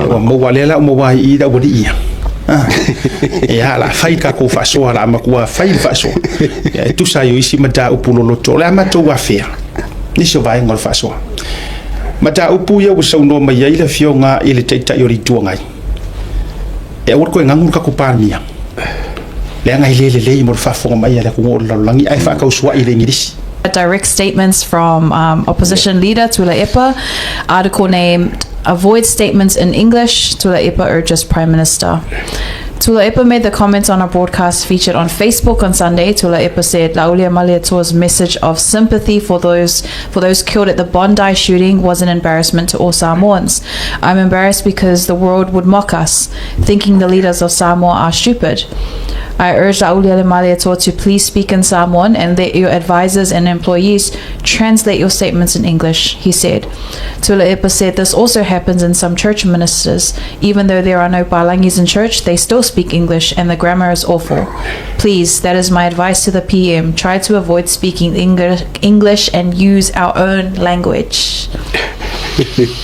Ua maua lea la ua maua ai i i le aualii ia. Ah. Ia, la fai le tatou faasoa, la matua fai le faasoa. Ia, e tusa ai o isi mataupu loloto. O le a matou afea nisi o vaega o le faasoa. Mataupu ia ua saunoa mai ai le afioga i le Taitai o le Itu Agai. E aua le toe gagu le tatou Palemia. Leaga e le lelei mo le faafofoga mai a le atunuu o le lalolagi ae faatausuai i le Igilisi. Direct statements from um, opposition leader Tuilaepa, article named Avoid Statements in English, Tuilaepa urges Prime Minister. Tuilaepa made the comments on a broadcast featured on Facebook on Sunday. Tuilaepa said Laauliamalietoa's message of sympathy for those for those killed at the Bondi shooting was an embarrassment to all Samoans. I'm embarrassed because the world would mock us, thinking the leaders of Samoa are stupid. I urge Laaulialemalietoa to please speak in Samoan and let your advisors and employees translate your statements in English, he said. Tuilaepa said this also happens in some church ministers. Even though there are no Palangis in church, they still speak English and the grammar is awful. Please, that is my advice to the PM. Try to avoid speaking English, English and use our own language.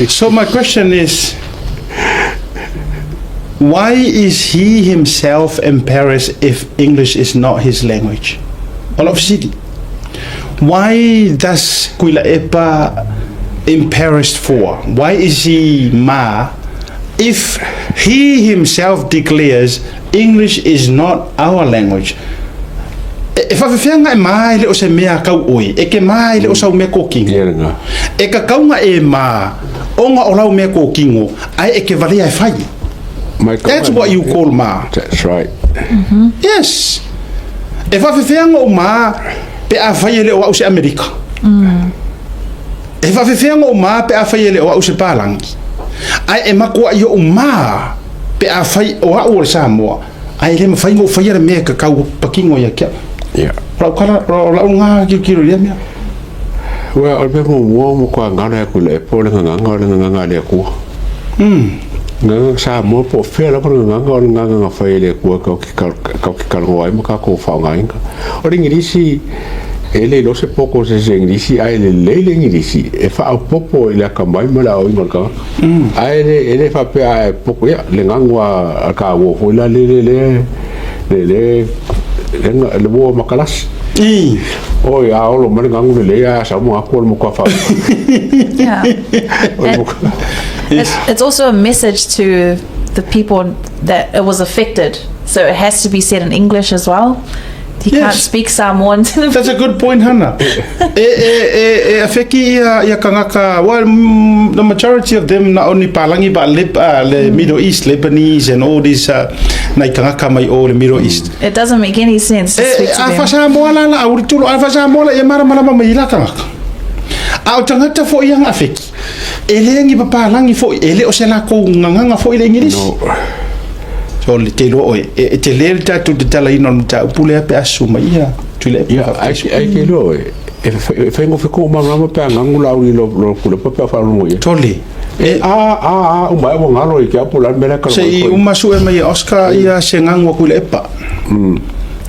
So my question is, why is he himself embarrassed if English is not his language? O lau fesili. Why does Tuilaepa embarrassed for? Why is he ma if he himself declares English is not our language? E faafefea e ma e le o se mea kau oe, e ke ma e le o sau mea kōkino. E ka kauga e ma, ona o lau mea kōkino, ae e ke valea e fai. That's what you call ma. That's right. Yes. E faafefea o ma pe afai e le o au se Amerika. E faafefea o ma pe afai e le o au se Palangi. Ae e matua i o ma pe afai o au o le Samoa. Ae le mawhai ngō whai ara mea ka kau pakingo ia kia. Rau kala, rau lau ngā kiro kiro ia mea. Well, o le mea muamua mo kua ngana e kula e po le nganganga o le nganganga a le Atua. Nganganga Samoa po o fea lava le nganganga o le nganganga fai e le Atua kau ki kau ki talanoa ai ma kākou faaaogaina. O le Igilisi e le iloa se poko o se isi Igilisi ae lelei le Igilisi e faaopoopo i le akamai ma le aoaoina o le tagata. Ae le e le faapea a e poko ia le gagu a ka uo foi la le le le le le le le uo makalasi. Oi a olo mai le gagu lelei ae a sau ma aku o le matua fa. Yeah. It's also a message to the people that it was affected. So it has to be said in English as well. He can't speak Samoan to the That's a good point, Hannah. E, e, e, e afeki ia, ia kangaka, well, the majority of them not only Palangi, but Lib, le Middle East, Lebanese and all these nai kangaka mai o le Middle East. It doesn't make any sense to speak E, to a them. fa Samoa la la, auri tulu, a fa Samoa la, ia mara mara mai la kangaka. A o tangata fo ia nga afeki. E le ngi papalangi fo, e le o se la ko nganganga fo i le English. No. So le te loa oe, e, e te le le tatou tatalaina o le mataupu lea pe a susu mai ia Tuilaepa Ia, ai, ai ke loa oe, e, e whaingofe ko marama pe a ngangu la uri lo, lo kule pa pe a whalongo ia. Tole. E, a, a, a, uma e ua ngalo i ke apo la mele ka Se i uma sue mai e Oscar ia se ngangu a Tuilaepa.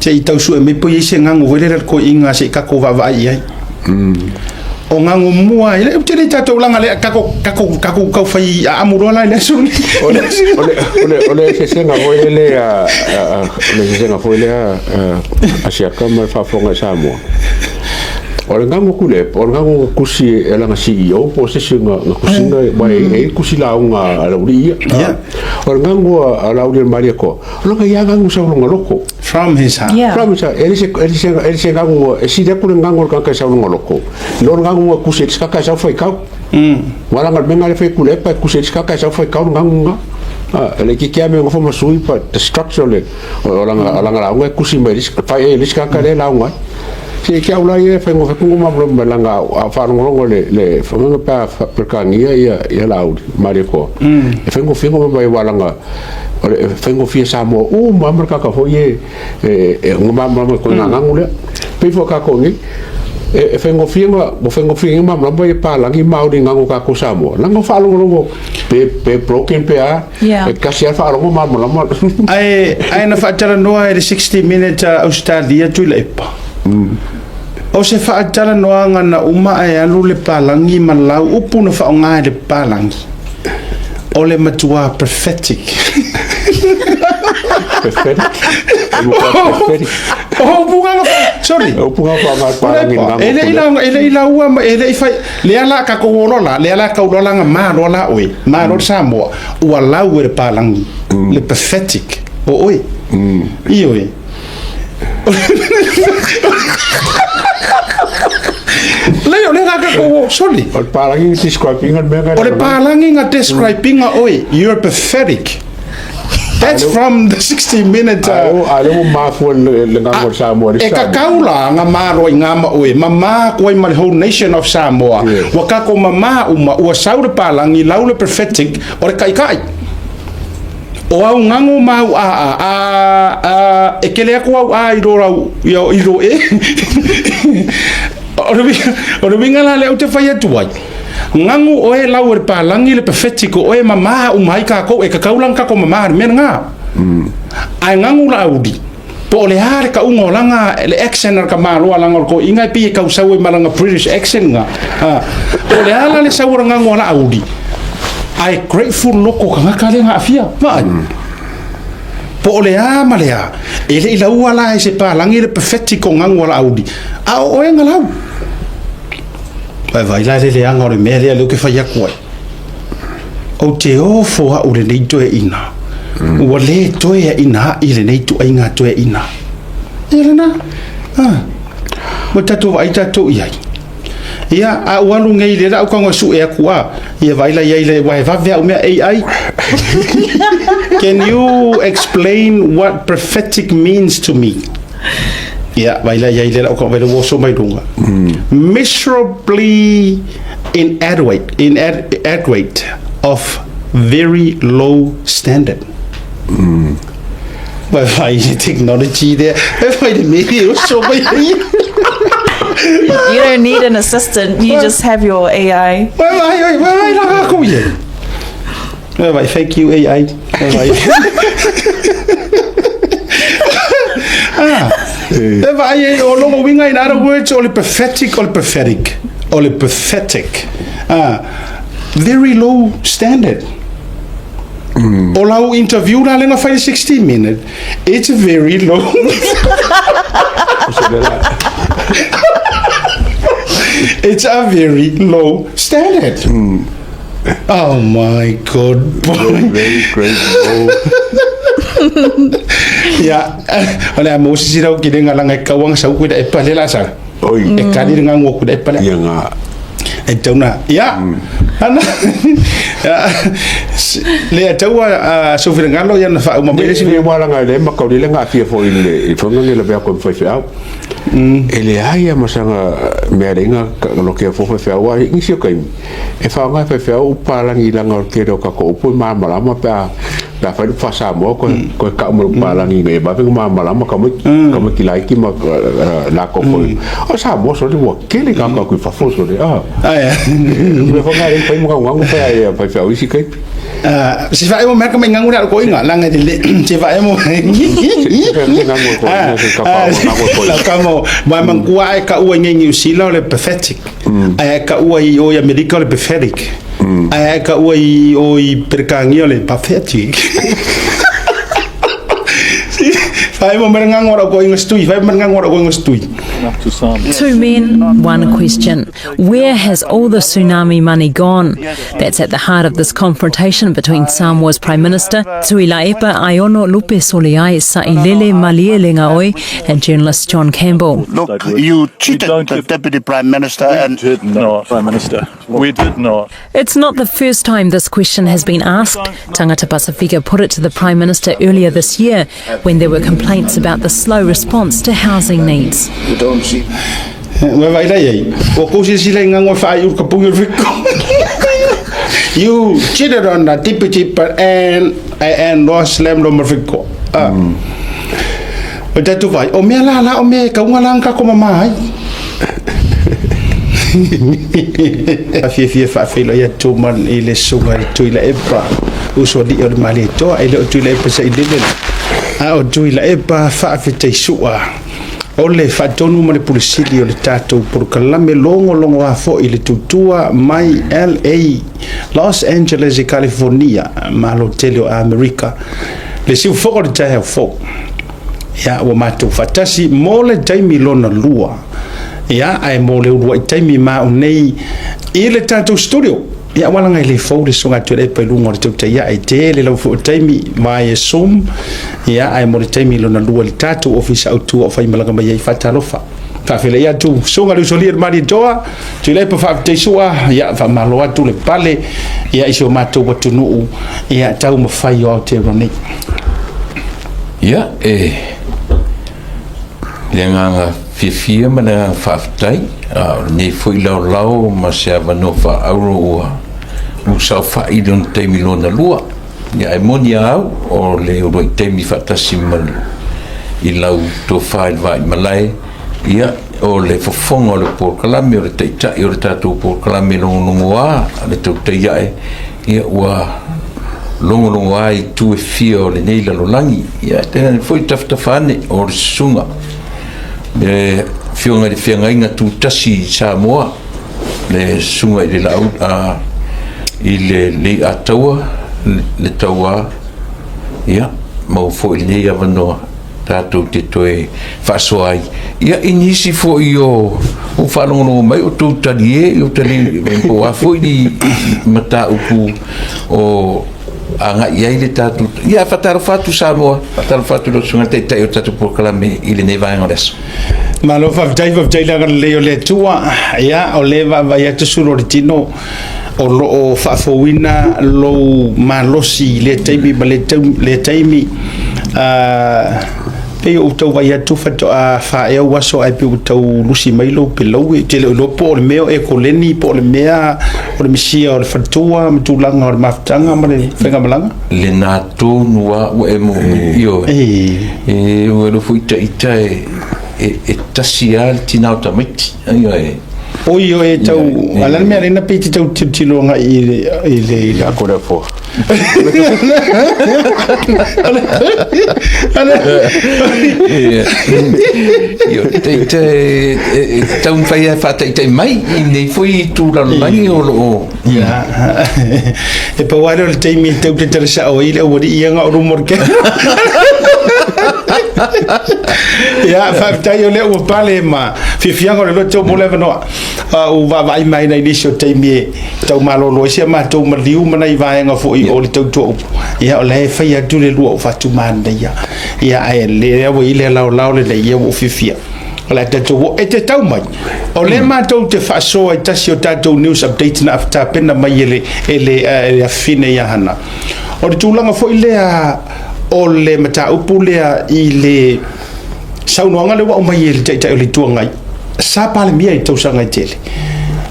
Se i tau sue mai po i se ngangu foi lele ko inga se i kako vaavaai i ai. O ngangu mua i le ou te le tatou laga le kako kako kako kau fai aamu loa la i le aso lenei. O le, o le, o le, o le sesega foi lele a, a, a, o le sesega foi lea a, a Siaka ma le faafofoga i Samoa. O le gago kule, o le gago kusi e langa CEO po o se isi nga, nga kusiga, wa e, e i kusi lauga a le uli ia. O le gago a, a la uli maria ko. O langa ia gago sa longa loko. From his heart. From his heart. E le se, e le se, e le se gago, e sili atu le gago o le tagata i sau longa loko. I lo le gago nga kusi e le se kaka e sau faikau. Wa langa le mea nga le fai kule epa e kusi e le se kaka e sau faikau le gago nga. Ah, e le kiki a me ngofo ma sui pa the structure o le, o langa, o langa lauga e kusi mai le isi, fai e le isi kaka le lauga ai. Se ke au la ia e whaingofe kungu ma ma langa a whaalongolongo le le whanganga pa Perekania ia ia Laauli Maria koa. E whaingofe ngo ma mai walanga o le whaingofia Samoa u ma ma kaka foi e e e ngo ma ma ko nga ngangu lea. Pei fo ka ko ngi e e whaingofia nga mo whaingofia ma ma e palangi Maori ngangu ka ko Samoa. Langa whaalongolongo pe pe broken pe a Yeah. e kasi a whaalongo ma ma ma. Ae, ae na faatalanoa e le 60 Minutes a Australia Tuilaepa. O se faatalanoaga na uma ae alu le palagi ma lau upu na faaaoga e le palagi. O le matua prophetic. Prophetic. Prophetic. O upu nga sorry. O upu nga fa nga pa ngi nga. E le ila e le ila ua e le i fai le ala ka ko lola le ala ka lola nga ma lola oe ma lola Samoa ua lau e le palangi le pathetic o oe. I oe. Le o le la ka ko sorry. O le palangi nga describing nga mea O le palangi nga describing nga oe. You're pathetic. That's from the 60 minute. A le ua mafua le gago o Samoa E kakau la nga malo i ngā ma oe, mamā koe ma le whole nation of Samoa. Ua kako mamā uma, ua sau le palangi, lau le prophetic, o le kaikai. O au ngago ma au a a, a, a, e kele aku au a i ro rau, i o, i ro e. O le winga, o le winga la le au te whai atu ai. Ngago oe lau e le palangi le prophetic o oe mamā uma ai kākou, e kakau la ngako mamā le mea ngā. Ae gago la auli, po o le a le kauga o laga le accent a le tamaloa laga o le toeaina e pei e tau sau ai ma lana British accent ga. A, po o le a la le sau o le gago a la auli, ae grateful loko tagata lea na aafia, vaai. Po o le a ma le a, e le i laua la e se palagi le pathetic o gago a la auli, a o oe na lau. Vaivai la le leaga o le mea lea lea ou te fai atu ai. Ou te ofo au lenei toeaina. Ua le toeaina ai lenei tuaiga toeaina. Ia lena. Ah. Ua tatou vaai tatou i ai. Ia, a ua alu nei le lau tago e sue atu a. Ia vaai la i ai le, ua e vave au mea AI. Can you explain what prophetic means to me? Ia, vaai la i ai le lau tago, vaai le ua oso mai luga. Miserably inadequate, inadequate of very low standard. Vai vai le technology there. Vai vai le mea e oso mai ai. You don't need an assistant, you just have your AI. Vai vai vai vai vai la ko ia. Vai vai thank you AI. Vai vai. Ah. E vai e o longo winga in other words o le pathetic o le pathetic o le pathetic. Ah. Very low standard. O lau interview la lenga fai le 60 minute. It's very low. It's a very low standard. Oh my God, boy. Very great low. Ia, o le a mo sisi rau ki lenga langa e kauanga sau koe da e pale la sa. Oi. E kali le ngango ku da e pale. Ia ngā. E tauna. Ia. Ana. Le a taua a Sophie Ngalo ia na whauma mai le si. Le wala le makauri le ngā fia fo i le i whanga le lavea koe mwhai wheau. E le ai a masanga mea renga lo ke fo whai wheau a ngisi o kaimi. E whanga whai wheau upalangi langa o kere o kako upu e māmalama pe a pe a whai wha Samoa koe koe ka umu upalangi ngai mawe nga māmalama ka mai ka mai ki laiki ma la ko foi. O Samoa so le ua kele ka ka kui whafo so le a. Ai. Me whanga re whai mga ngangu whai ai whai wheau isi kaipi. Se whae mo mea ka mai ngangu le ko inga langa te le se whae mo la ka mo mai mangua ai ka ua ngai New Zealand o le pathetic ai ka ua i o i Amerika o le pathetic ai ka ua i o i Perekangia o le pathetic. Whae mo mea ngangu ara ko inga stui whae mo ngangu ara ko inga stui. Two men, one question. Where has all the tsunami money gone? That's at the heart of this confrontation between Samoa's Prime Minister, Tuilaepa Aiono Lupesoliai Sailele Malielegaoi, and journalist John Campbell. Look, you cheated the Deputy Prime Minister and... We did not, Prime Minister. We did not. It's not the first time this question has been asked. Tangata Pasifika put it to the Prime Minister earlier this year when there were complaints about the slow response to housing needs. You don't see... Ua vaai la i ai, ua kou silasila i gago e faaiu i le kapugi o le fiko. You cheated on the deputy but and and loa slam lo ma le fiko. Ah. O tatou vaai, o mea la la o mea e kauga la ka ko mama ai. A fiafia faafeiloai atu ma i le susuga i Tuilaepa, uso alii o le Malietoa, e le o Tuilaepa sailele, a o Tuilaepa faafetai sua. O le faatonu ma le Pule Sili o le tatou polokalame logologoa foi le tutua mai LA, Los Angeles i California, Malo tele o Amerika, le siufofoga o le taeao fou. Ia, ua matou faatasi mo le taimi lona lua. Ia, ae mo le uluai taimi ma au nei i le tatou studio. Ia, aua laga e le fou le susuga a Tuilaepa i luga o le tautai ae tele lau foi taimi via Zoom. Ia, ae mo le taimi lona lua i le tatou ofisa autu o faimalaga mai ai faatalofa. Faafeiloai atu susuga le usoalii o le Malietoa, Tuilaepa faafetai sua, ia faamalo atu le pale, ia i si o matou atunuu, ia taumafai o Aotearoa nei. Ia, e le agaga fiafia ma le agaga faafetai, a o lenei foi laolao ma se avanoa faaauro ua saofai i lona taimi lona lua. Ia, ae moni a au, o le uluai taimi faatasi ma i lau tofa i le vaimalae, ia, o le fofoga o le polokalame, o le taitai o le tatou polokalame logologoa a le tautai ae, ia, ua logologoa i itu e fia o lenei lalolagi. Ia, tainane foi tafatafa ane o le susuga, le Afioga i le Feagaiga Tutasi i Samoa, le susuga i le Laau, a, i le Leiataua, le Tauā, ia, maua foi lenei avanoa tatou te toe faasoa ai, ia, i nisi foi o faalogologo mai o tou talie, o talie, po o a foi ni mataupu o agai ai le tatou. Ia, faatalofa atu Samoa, faatalofa atu lau susuga i le Taitai o le tatou polokalame i lenei vaega o le aso. Malo faafetai, faafetai le agalelei o le Atua. Ia, o lea e vaavaai atu sulu o le tino o lo o faafouina lou malosi i lea taimi ma lea taimi. Pei ou tau vaai atu faatoa faaeu aso ae pei ua tau lusi mai lou pelau. E te le o iloa po o le mea o e koleni po o le mea o le misia o le faletua ma tulaga o le mafutaga ma le faigamalaga. Lena tonu lava ua e ioe. E ua iloa foi ita e tasi lava le tina o tamaiti. Ioe. Oi o e tau, a le mea lena pei te tau tilotilo agai i le i le i le Ko le fo. Io, te te tau whai e whātaitai mai i nei foi i tūralolagi o lo o. Ia. E pau lava lea o le taimi e tau te tala sao ai le aualii ia na o luma o le kea. Ia, faafetai o lea ua pale ma fiafiaga o le loto mo le avanoa. Ua vaavaai mai nai nisi o taimi e tau malolo ai si a matou maliu ma nai vaega foi o le tautua upu. Ia, o la e fai atu le lua o Fatumanaia. Ia, ae lea ua i le laolao lenei, ia ua ou fiafia. O le a tatou o e te tau mai. O lea matou te faasoa i tasi o tatou news update na tapena mai e le, e le, e le afafine ia Hana. O le tulaga foi lea o le mataupu lea i le saunoaga lea ua aumai e le Taitai o le Itu Agai sa Palemia i tausaga e tele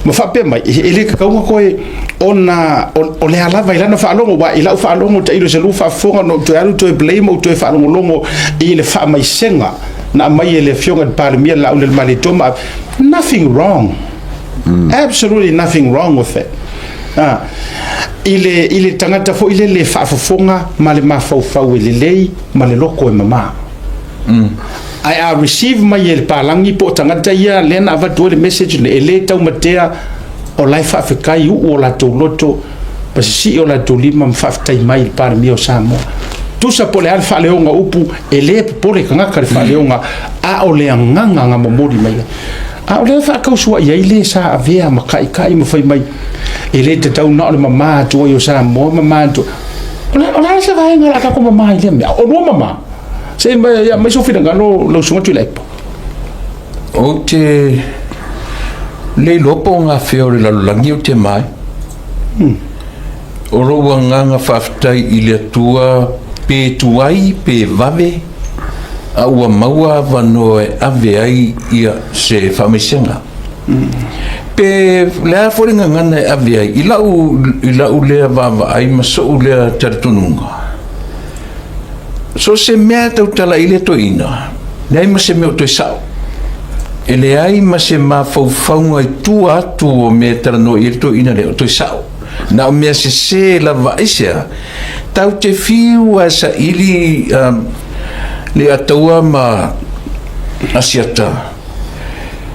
ma faapea mai e le tatau ona toe ona o le a lava i lana faalogo, aua i lau faalogo tailo se lua faafofoga ona ou toe alu toe play ma ou toe faalogologo i le faamaisega na aumai e le Afioga i le Palemia Laaulialemalietoa ma nothing wrong, absolutely nothing wrong with it. I le tagata foi lele faafofoga ma le mafaufau e lelei ma le loto e mamā. Ae a receive mai e le palagi po o tagata ia lea na avatu ai le message le e le taumatea o la e faafetai uu o latou loto ma sisii o latou lima ma faafetai mai i le Palemia o Samoa. Tusa po o le a le faaleoga o upu, e le popole tagata le faaleoga, a o le agaga na momoli mai ai. A o lea e faatausuai ai le sa avea ma taitai ma fai mai, e le tatau na o le mama atu ai o Samoa, mama atu. O le a se vaega o le a tatou mama i lea mea? O lua mama. Se i mai sou finagalo lau Susuga Tuilaepa. Ou te le iloa po o gafea o le lalolagi ou te mai. O lou agaga faafetai i le Atua pe tuai pe vave, a ua maua avanoa e ave ai ia se faamaisega. Pe le a foi le gagana e ave ai, i lau, i lau lea vaavaai ma so'u lea talitonuga, so o se mea e tautala i le toeaina, leai ma se mea o toe sa'o. E leai ma se mafaufauga i tua atu o mea e talanoa i ai le toeaina lea o toe sa'o. Na o mea sesē lava aisea, tatou te fiu lava e saili le ataua ma. Asiata,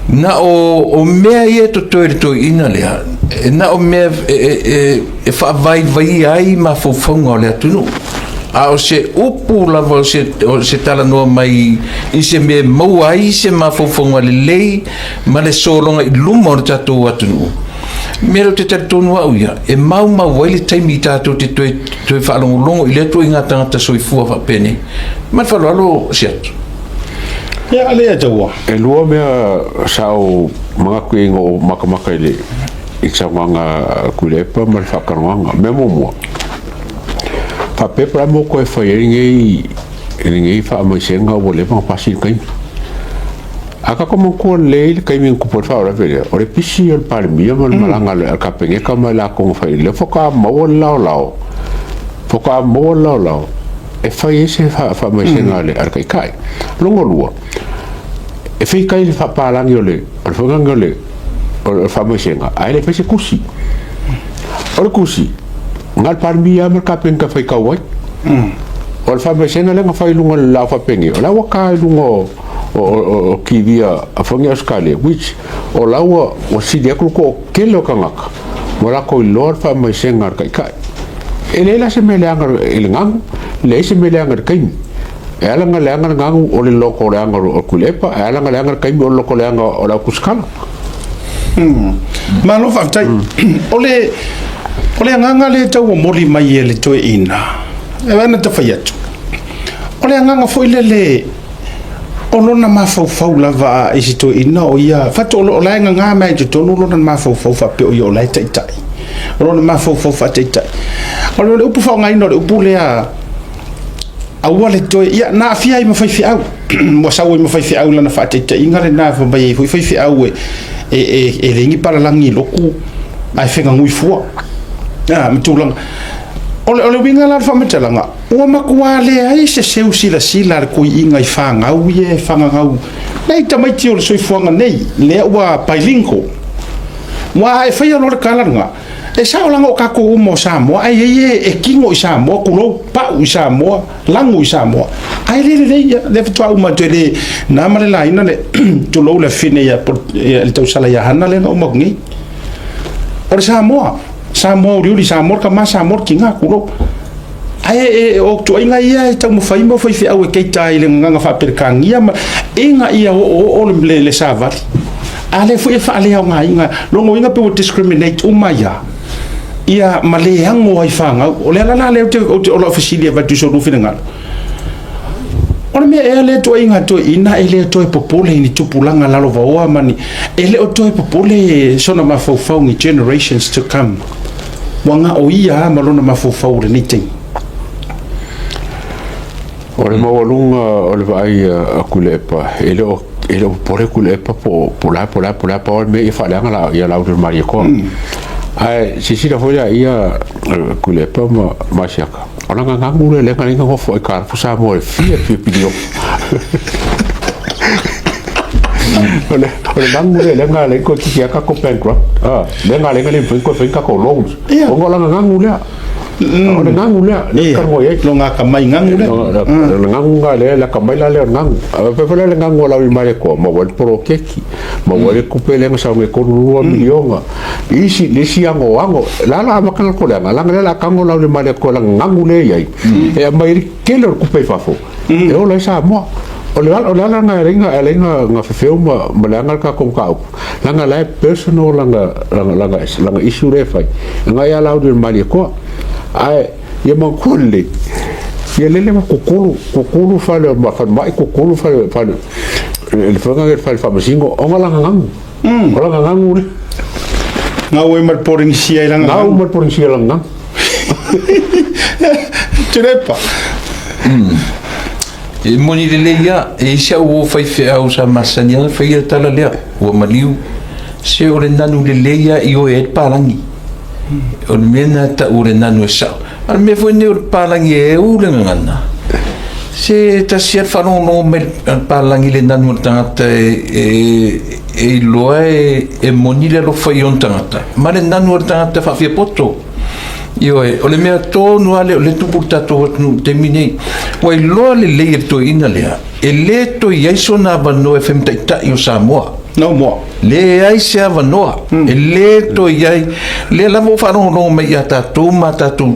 na o, o mea ia e totoe i le toeaina lea, e na o mea e, e, e, e faavaivaia ai mafaufauga o le atunuu. A o se upu lava o se, o se talanoa mai i se mea e maua ai se mafaufauga lelei ma le sologa i luma o le tatou atunuu, mea lea ou te talitonu au ia, e maumau ai le taimi tatou te toe, toe faalogologo i lea ituaiga tagata soifua faapenei. Ma le faaaloalo Siato. Ia, lea taua. E lua mea sa ou manatu i ai ina ou matamata i le i le saunoaga a Tuilaepa ma le faatalanoaga. Mea muamua, faapea po o le a le mea ua toe fai ai lenei lenei faamaisega ua leva ona pasi le taimi. A tatou manatua lelei le taimi na tupu ai le faalavelave lea, o le pisi o le Palemia ma le malaga a le Kapeneta ma i latou na fai, lea faatoa maua le laolao, faatoa maua le laolao e fai ai se faamaisega a le Taitai. Lona lua, e feitai le faapalagi o le faiga o le faamaisega, ae le fai se tusi. O le tusi, na o le Palemia lava ma le Kapeneta e faitau ai. O le faamaisega lea na fai i luga o le laau faapenei, o la ua ta i luga o TV a fai Ausetalia, which o la ua sili atu le toatele o tagata ua latou iloa le faamaisega a le Taitai. E leai la se mea leaga i le gagu, leai se mea leaga i le taimi. E ala ona leaga le gagu o le loto leaga o Tuilaepa, e ala ona leaga le taimi o le loto leaga o le autusikala. Malo faafetai. O le o le agaga lea e tau momoli mai e le toeaina, e ana ta fai atu. O le agaga foi lele o lona mafaufau lava i si toeaina o ia, fatu o la e gaga mai i totonu lona mafaufau faapea o ia o la e taitai. O lona mafaufau faataitai. O le upu faaaogaina o le upu lea aua le toe, ia na aafia ai ma faifeau. Ua sau ai ma faifeau i lana faataitaiga lena, fai mai ai foi faifeau e, e, e, e leai ni palalagi i lotu ae fegagui fua. Ah, ma tulaga. O le, o le uiga la o le faamatalaga, ua matua leai se seu silasila a le toeaina i fanau ia e fagagau nei tamaiti o le soifuaga nei, lea ua bilingual. Ua e faia loa le tala lena, e sao leaga o tatou uma o Samoa, ae i ai e, e kino i Samoa, tulou, pau i Samoa, lago i Samoa. Ae le lelei ia, lea faatoa uma atu e le na ma le laina le tulou le afine ia, ia le tausala ia Hana lea na uma atu nei. O le Samoa, Samoa uliuli, Samoa le tama, Samoa le tina, tulou. Ae e, o tuaiga ia e taumafai mo faifeau e keita i le gagana faa-Peretania ma ina ia oooo le, le, le savali. A lea foi e faaleaogaina, lona uiga pe ua discriminate uma ia, ia ma le ago ai fanau. O le ala la lea ou te, ou te, o lau fesili e avatu i so lua finagalo. O le mea ea lea tuaiga toeaina e le toe popole i ni tupulaga lalovaoa ma ni, e le o toe popole sona mafaufau ni generations to come. Ua na o ia lava ma lona mafaufau o lenei taimi. O le maualuga o le vaai a Tuilaepa, e le o e le o popole Tuilaepa po o le a po o le a po o le a, pau lava le mea ia faaleaga la ia Laaulialemalietoa. Ae silasila foi la ia Tuilaepa ma ma Asiata, o lana gagu lea lea na nofo ai aitalafu Samoa e fia fia piliona. O le o le gagu lea lea na ala ai toeitiiti lava tatou bankrupt, lea na ala ai ona le mafai ona toe fai ni tatou loans, ona o lana gagu lea. O le gagu lea, lea talanoa i ai. Lona atamai gagu lea. O le gagu lena lea, le atamai la lea o le gagu. Ae faapea foi la le gagu a Laaulialemalietoa, maua ai le poloketi, maua ai le tupe lea na sau nei e 32 miliona. Isi, le isi anoano, la la amata ona toleaga, leaga lea o le a tago Laaulialemalietoa i lana gagu lea e i ai, e aumai ai le tele o le tupe i fafo, e ola ai Samoa. O le ala lena e ala ai ona fefeu ma leaga le tatou mataupu, leaga la e personal lana, lana, lana, lana issue lea e fai, e agai ia Laaulialemalietoa. Ae ia manatua lelei, ia lele ua kukulu, kukulu fale o falemai, kukulu fale, fale, le faiga le fale faamasino, ona lana gagu. O lana gagu lea. Gau ai ma le Polenisia i lana gagu. Gau ma le Polenisia i lana gagu. Tuilaepa. E moni lelei lava, e i ai si au uo faifeau sa masani ai ona faia le tala lea, ua maliu, se o le nanu lelei lava i oe ai le palagi. O le mea lena e tau o le nanu e sao. A o le mea foi lenei o le palagi e u le gagana, se tasi lava le faalogologo mai a le palagi i le nanu o le tagata e, e, e iloa e, e moni le alofa i ona tagata, ma le nanu o le tagata faafiapoto. Ioe, o le mea tonu lava lea o lea e tupu i le tatou atunuu i le taimi nei. Ua iloa lelei e le toeaina lea, e le toe i ai sona avanoa e fai ma taitai o Samoa. No more. Leai se avanoa, e le toe i ai. Lea lava ua faalogologo mai ia tatou ma a tatou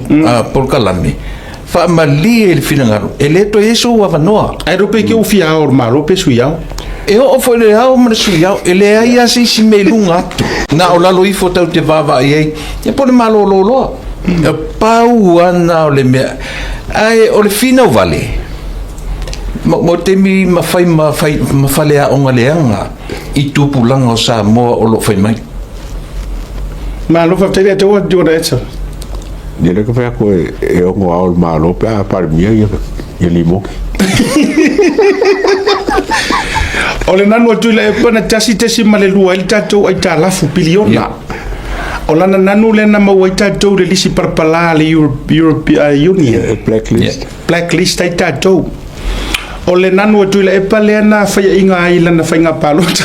polokalame, faamalie i le finagalo, e le toe i ai sou avanoa. Ae le pe ke u fia ao o le Malo pe sui ao. E oo foi i le ao ma le sui ao, e leai lava se isi mea i luga atu, na o lalo ifo tatou te vaavaai ai, ia po o le malolo loa. E pau lava lena o le mea. Ae o le finau vale, mo le taimi ma fai ma fai ma faleaoga leaga i tupulaga o Samoa o lo o fai mai. Malo faafetai le Atua, do you want to answer? Ia lea ka fai atu e ono ao le Malo pe a Palemia ia ia limoki. O le nanu atu i le epa na 1.2 ai le tatou aitalafu piliona. Yeah. O lana nanu lea na maua ai tatou le lisi palapala a le Europe, Europe Union. Blacklist. Yeah. Blacklist ai tatou. O le nanu a Tuilaepa lea na faiaina ai i lana faiga palota.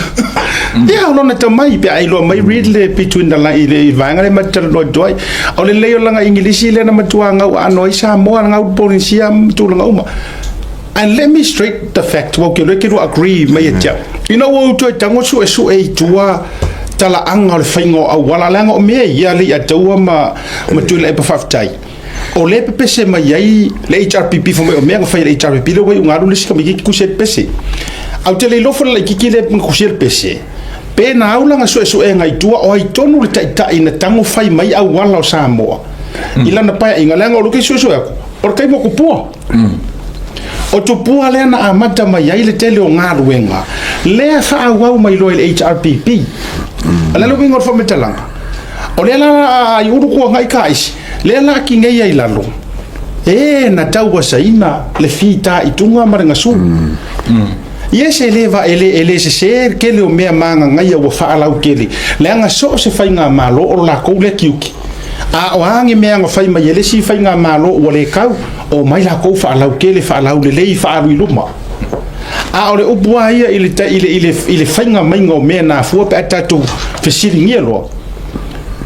Ia, o lona tamai, pe a iloa mai read le between the line, i le vaega lea ma te talanoa atu ai. O le lelei o lana Igilisi lea na matua gauaano ai Samoa, gau Polynesia ma tulaga uma. And let me straight the fact, ua ou ke iloa e te lua agree mai ia te au. Ina ua ou toe tago suesue i tua talaaga o le faiga o auala, leaga o mea ia le Leiataua ma Tuilaepa faafetai. O lea e pepese mai ai le HRPP fai mai o mea na fai e le HRPP lea ua iu ina alu le isi tamaitiiti tusi ai le pese. Ae ou te le iloa foi le laitiiti lea na tusia le pese, pe na au lana suesuega i tua o ai tonu le taitai na tago fai mai auala o Samoa i lana paeaiga, leaga o lea ou te suesue atu, o le taimi o Tupua. O Tupua lea na amata mai ai le tele o galuega lea e faaauau mai loa i le HRPP. O le a le uiga o le faamatalaga? O lea la a i ulu kuagai ka isi, lea la ki nei ai lalo, e na tauasaina le fitaituga ma le gasu. Yes, e le va, e le, e le sesē le tele o mea magagaia ua faalautele, leaga so o se faigamalo o lo latou lea tiute. A o a ni mea na fai mai e le isi faigamalo ua le tau, omai latou faalautele, faalaulelei, faaalu i luma. A o le upu lava ia i le, i le, i le, i le faiga maiga o mea na afua pe a tatou fesiligia loa,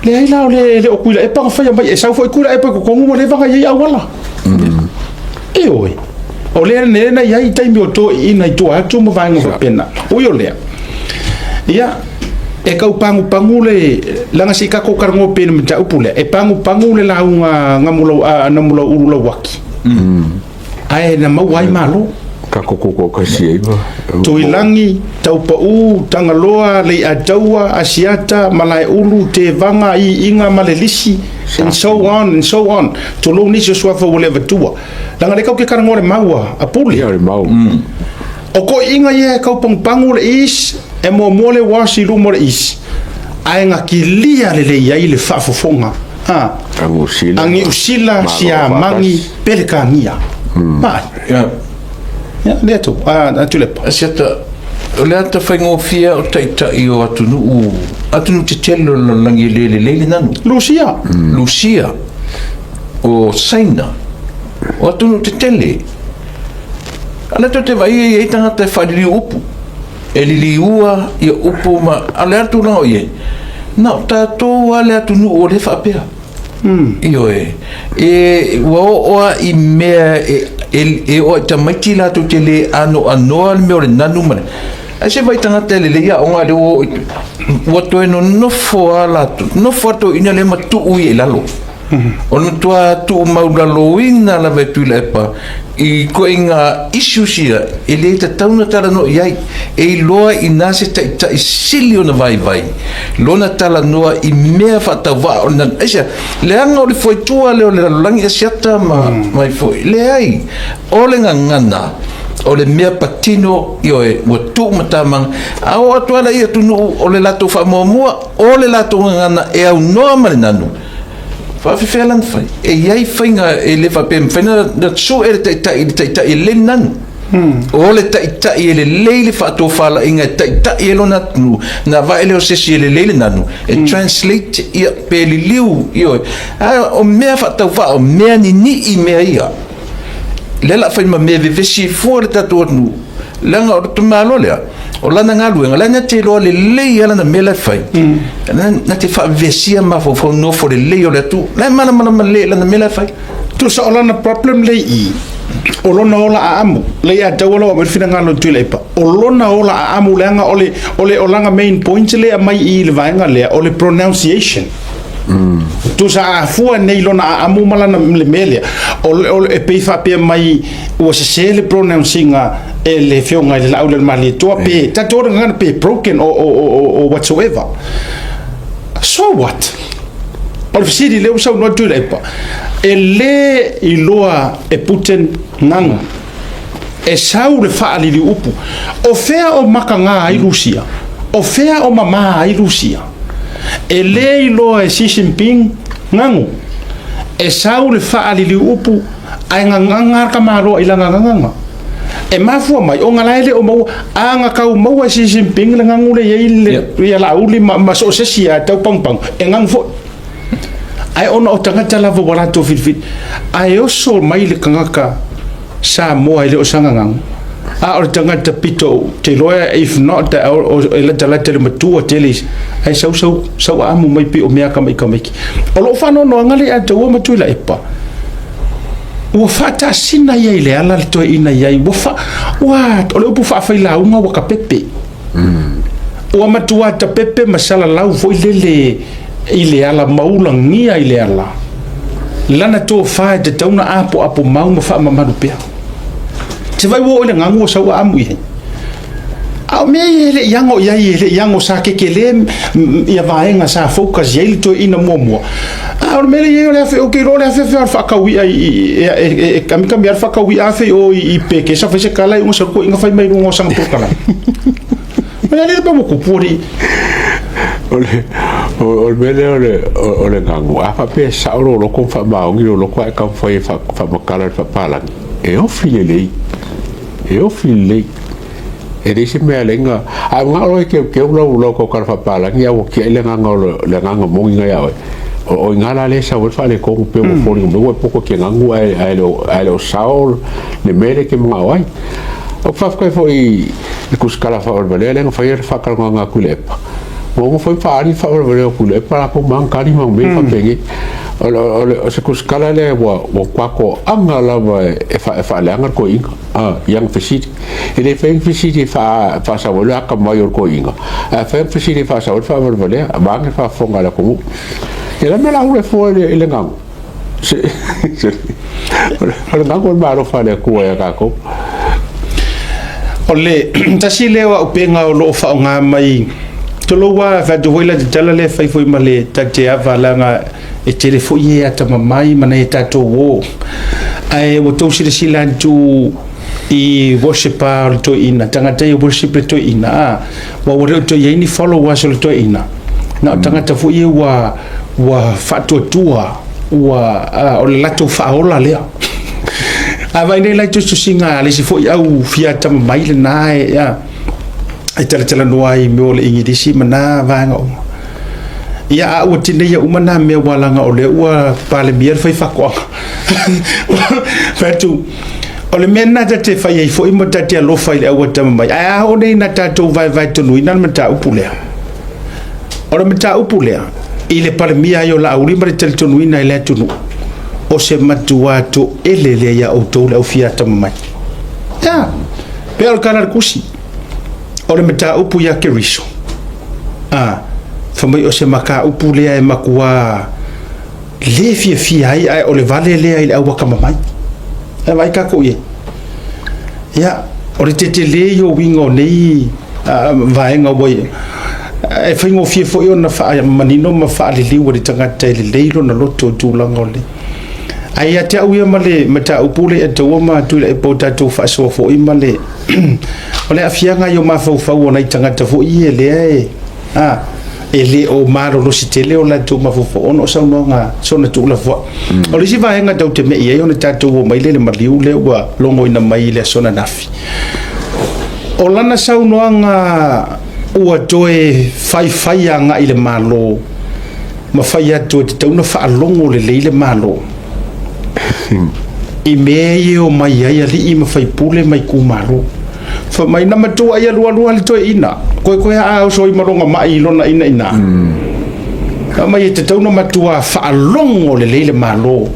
leai la o le, le o Tuilaepa na faia mai, e sau foi Tuilaepa i totonu ua leva ona i ai auala. Ioe. O lea lea na i ai taimi o toeaiina i tua atu ma vaega faapena. Ui o lea, ia, e tau pagupagu le, leaga se i tatou talanoa pea i le mataupu lea, e pagupagu le lauga a Namulauulu Lauaki. Ae na maua ai malo. Kako koko kasi ai ma. Tuilagi, Taupau, Tagaloa, Leiataua, Asiata, Malaeulu, Tevaga, Iiga ma le lisi, and so on and so on. Tulou nisi o suafa ua le avatua. Leaga lea kau ke talanoa le mau a Pule. Ia le mau. O toeaiga ia e tau pagupagu le is, e muamua le wash i luma o le is, ae na kilia lelei ai le faafofoga a A Niu Sila, Siamagi, Pelekania. Mai. Ia. Ia, lea atu, a Tuilaepa. Asiata, o le ata faigofie o taitai o atunuu, atunuu tetele o le lalolagi e le lelei le nanu. Lusia. Lusia, o Saina, o atunuu tetele. A lea tou te vaai e i ai tagata e faaliliu upu, e liliua ia upu ma, a o le a le tulaga o i ai? Na o tatou lava le atunuu o lea e faapea. Ioe, e, ua oo lava i mea e, e, e oo lava i tamaiti latou te le anoanoa le mea o le nanu ma le, ae se vaai tagata e lelei aoga lea ua oo i, ua toe nonofo lava latou, nofo lava toeaiina lea ma tuu ia i lalo. O le matua tuumaulaloina lava e Tuilaepa i ituaiga issues ia e le tatau ona talanoa i ai. E iloa inā se taitai sili ona vaivai lona talanoa i mea faatauvaa o le nanu. Aisea? Leaga o le foetua lea o le lalolagi Asiata ma mai foi. Leai, o le gagana o le mea patino, ioe, ua tuumatamaga. A oo atu lava la i atunuu o le latou faamuamua, o le latou gagana e aunoa ma le nanu, Faafefea la na fai? E i ai faiga e le faapea e mafai ona sue le taitai i le taitai e lelei le nanu. O le taitai e lelei le faatofalaiga e taitai ai lona atunuu, ona vae lea o se isi e lelei le nanu, e translate ia pe liliu, ioe. A o mea faatauvaa, o mea ninii mea ia. Lea o le a fai ma mea vevesi ai fua le tatou atunuu. Leaga o le tamaloa lea, o lana galuega, la na te iloa lelei lava lana mea la e fai. Na te faavesia mafaufau nofo lelei o le atunuu. La e malamalama lelei i lana mea la e fai. Tusa o lana problem lea i i, o lona ola aamu, lea ia taua lau aumai le finagalo o Tuilaepa, o lona ola aamu leaga o le, o le, o lana main point lea e aumai i i le vaega lea, o le pronunciation. Tusa a fua nei lona aamu ma lana le mea lea, o, o, e pei faapea mai ua sese le pronouncing-a e le afioga i le Laaulialemalietoa pe tatou le gagana pe broken or whatsoever. So what? O le fesili lea ua saunoa Tuilaepa, e le iloa e Putin gaga e sau le faaliliuupu. O fea o makaga ai Rusia? O fea o mama ai Rusia? E le iloa e Xi Jinping gagu e sau le faaliliuupu ae gagaga le tamaloa i lana gagaga. E mafua mai ona la e le o maua a na tau maua e Xi Jinping le gagu lea e i ai le ia Laauli ma so o se isi lava e tau pagupagu, e gagu foi. Ae ona o tagata lava ua latou filifili, ae oso mai le tagata Samoa e le o sana gagu, a o le tagata pito ou te iloa if not e latalata i le matua tele ae sau sau sau aamu mai pei o mea akamaikamai. O lou faanoanoaga lea ia te oe ma Tuilaepa, ua faatasina ia i le ala le toeaina i ai, ua fa, ua, o le upu faafailauga ua tapepe. Ua matua tapepe ma salalau foi lele i le ala ma ulagia i le ala. Lana tofa e tatau ona apoapo mau ma faamamalu pea. Se vai ua oo i le gagu ua sau aamu i ai. A o mea ia e le i ago i ai, e le i ago sa kekelē ia vaega sa focus i ai le toeaina muamua. A o le mea lea e i ai o le afe, ou te iloa o le afeafe o le faatau i'a i, e, e, e kamikami lava le faatau i'a afe i o i Pekesa fai se tala iuga sau toeaina fai mai luga o sana polokalame. O le a le mea ua tupu alii? O le, o le mea lea o le, o le gagu, a faapea e sao lou loto ma faamaoni lou loto ae taumafai e faamatala i le faapalagi, e ofi lelei. E ofi lelei. E leai se mea e ala ai ona... A e manao loa e teuteu lau lau tautala faapalagi ae ua tiai le agaga o le, le agaga moni na ia oe, o, o i ina la lea e sau ai le faaletonu pei ua foliga mai ua e poto e te ganu ae, ae le o, ae le o sao le mea lea e te manao ai. Ou te faafetai foi i le tusitala faavalevalea lea na faia le faatalanoaga a Tuilaepa. Ua uma foi ona faaali le faavalevalea o Tuilaepa latou ma ana tali ma mea faapenei. O, le, o, le, o se tusitala lea ua, ua matua toaga lava e, e, e faaleaga le toeaina i ana fesili. E le fai ni fesili e faasau ai le atamai o le toeaina, ae fai ana fesili e faasau ai le faavalevalea, vaeane le faafofoga a le atunuu. Ia le mea la ua e fua i le gagu? O le gagu o le meaalofa a le Atua ia tatou. O le tasi lea o auupega o lo o faaaoga mai, tulou lava, fai atu foi la te tala lea e fai foi ma le tate ava, leaga e tele foi e atamamai ma nai a tatou uo. Ae ua tou silasila atu i worship-a o le toeaina, tagata ia worship le toeaina, a, ua ua le o toe i ai ni followers o le toeaina, na o tagata foi ia ua, ua faatuatua, ua, a, o le latou faaola lea. A vaai nei la i tusitusiga a le isi foi au fia atamamai lena e, a, e talatalanoa ai i mea o le Igilisi ma na vaega uma. Ia, a ua tineia uma na mea ua laga o lea ua Palemia le faifaatoaga. Fai atu, o le mea lena ta te fai ai foi ma ta te alofa i le au atamamai, ae a oo nei ina tatou vaevaetonuina le mataupu lea. O le mataupu lea, i le Palemia ai o Laauli ma le talitonuina e le atunuu, o se matuā toele lea iā outou le au fia atamamai. Ia, pei o le tala a le Tusi. O le mataupu iā Keriso, a, fai mai o se mataupu lea e matuā le fiafia ai, ae o le vale lea i le au atamamai. E vaai tatou i ai. Ia, o le tetele ia o uiga o nei vaega ua i ai, e faigofie foi ona faamanino ma faaliliu e le tagata e lelei lona loto i tulaga o le. Ae ia te au ia ma le mataupu lea e taua ma Tuilaepa ua tatou faasoa foi ma le o le aafiaga i o mafaufau o nai tagata foi ia lea e a e le o malolosi tele o latou mafaufau ona o saunoaga sona tuulafoai. O le isi vaega tatou te mei ai ona tatou omai lea i le maliu lea ua logoina mai i le aso ananafi. O lana saunoaga ua toe faifai agai i le Malo ma fai atu e tatau ona faalogo lelei le Malo i mea ia e omai ai alii ma faipule ma itumalo. Fai mai na matua ia lualua le toeaina, koekoe a oso ai ma lona mai i lona ina ina. Fai mai e tatau ona matua faalogo lelei le Malo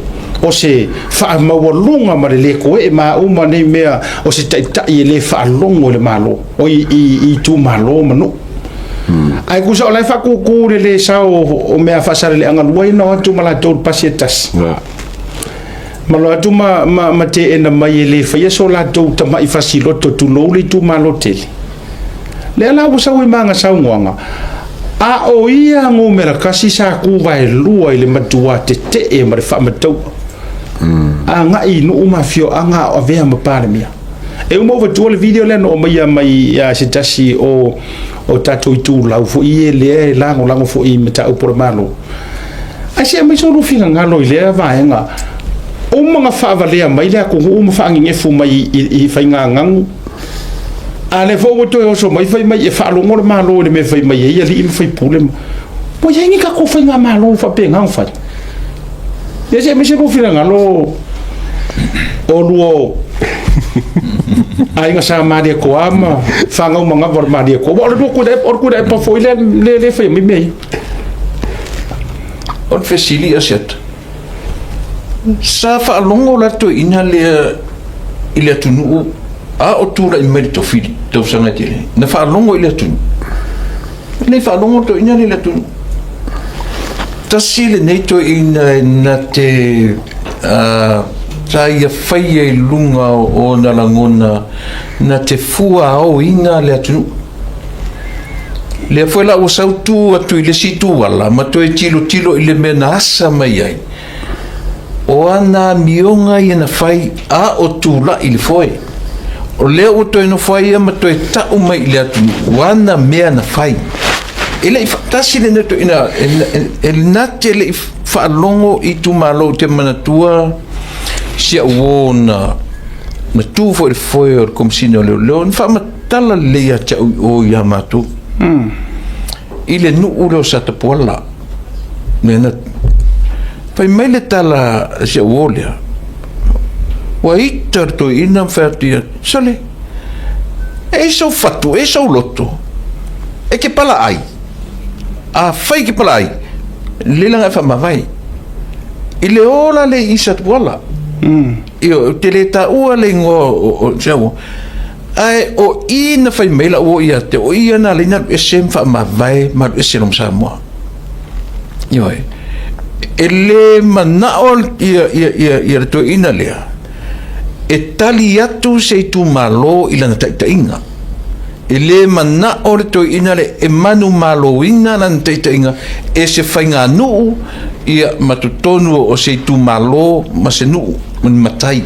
o se faamaualuga ma le le koee ma uma nei mea o se taitai e le faalogo i le Malo, o i itumalo ma nuu. Ae tusa o la e faakūkū le le sao o mea faasaleleaga lua ia na o atu ma latou i le pasi e tasi. Ma loa atu ma, ma, ma teena mai e le faia so latou tamai fasiloto tulou le itumalo tele. Lea la ua sau ai ma ana saunoaga, a o ia numera tasi sa tu vaelua i le matua tetee ma le faamatau'a agai i nuu ma afioaga a o avea ma Palemia. E uma ou vatua le video lea na oo mai mai ia se tasi o o tatou itulau foi ia lea e lagolago foi i mataupu o le Malo. Ae se aumai so lua finagalo i lea vaega. Uma na faavalea mai le atunuu ma faanenefu mai i faigagagu. A lea foi ua toe oso mai fai mai e faalogo le Malo i le mea e fai mai ai alii ma faipule. Ua i ai ni tatou faigamalo faapena ona fai? Ia se aumai se lua finagalo o lua aiga sa Malietoa ma fanau manava o le Malietoa. Aua o le lua Tuilaepa, o le Tuilaepa foi lea lea fai mai mea ia. O le fesili Asiata, sa faalogo la le toeaina lea i le atunuu a o tulai mai le tofi i tausaga e tele? Na faalogo i le atunuu? E le faalogo le toeaina lea i le atunuu. Tasi lenei toeaina e na te sa ia faia i luga o ona lagona na te fuaoina le atunuu. Lea foi la ua sau tu atu i le isi itu ala ma toe tilotilo i le mea na asa mai ai. O ana amioga ia na fai a o tulai i le foe. O lea ua toe nofo ai ia ma toe tau mai i le atunuu ana mea na fai. E le i tasi lenei toeaina e na te le i faalogo i itumalo ou te manatua si au uo na na tu foi i le foe o le Komesina o Leoleo na faamatala lelei ia te au i o ia matou i le nuu lea o Satapuala. Mea na fai mai le tala a si au uo lea, ua ita le toeaina ma fai atu ia, sole, e i ai sou fatu, e i ai sou loto, e te palaai. Afai e te palaai, lelei la ona e faamavae. I le ola le i Satapuala. Ioe, ou te le taua le igoa o si au uo, ae o i na fai mai lau uo ia te au, o ia na ala ai ona alu ese ma faamavae ma alu ese loa ma Samoa. Ioe, e le manao ia le toeaina lea e tali atu se itumalo i lana taitaiga. E le manao le toeaina lea e manumaloina lana taitaiga e se faiganuu ia ma totonu o se itumalo ma se nuu ma ni matai.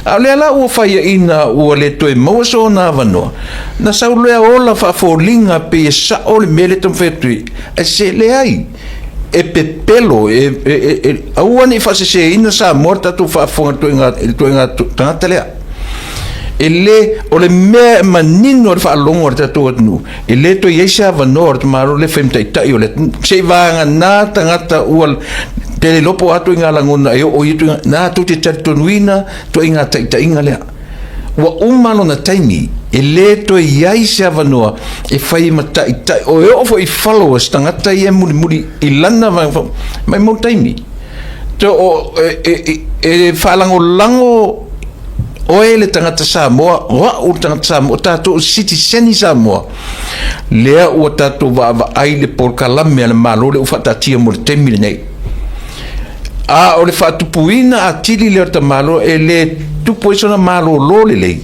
A o lea la ua faiaina ua le toe maua sona avanoa, na sau lea ola faafoliga pei e sao le mea lea e taumafai atu ai, ae se leai, e pepelo, aua ne i faaseseina Samoa i le tatou faafofoga i le ituaiga tagata lea. E le, o le mea e manino i le faalogo a le tatou atunuu, e le toe i ai se avanoa o le tamaloa lea e fai ma taitai o le atunuu. Se i vagana tagata ua te le iloa po o a ituaiga lagona e oo i ia ituaiga, na tou te talitonuina ituaiga taitaiga lea. Ua uma lona taimi, e le toe i ai se avanoa e fai ma taitai, o e oo foi i followers tagata ia e mulimuli i lana vaega, maimau le taimi. E faalagolago oe le tagata Samoa, o au le tagata Samoa, o tatou o sitiseni Samoa, lea ua tatou vaavaai i le polokalame a le Malo lea ua faataatia mo le taimi lenei. A o le faatupuina atili lea o le tamaloa e le tupu ai sona malolo lelei,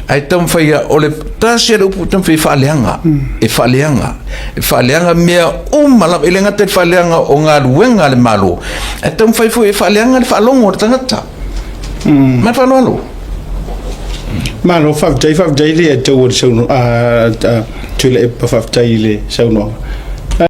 ae taumafai ia, o le tasi lava le upu taumafai e faaleaga, e faaleaga, e faaleaga mea uma lava, e le gata i le faaleaga o galuega a le Malo, ae taumafai foi e faaleaga le faalogo a le tagata. Ma le faaaloalo. Malo, faafetai, faafetai le tau o le saunoaga, Tuilaepa, faafetai i le saunoaga.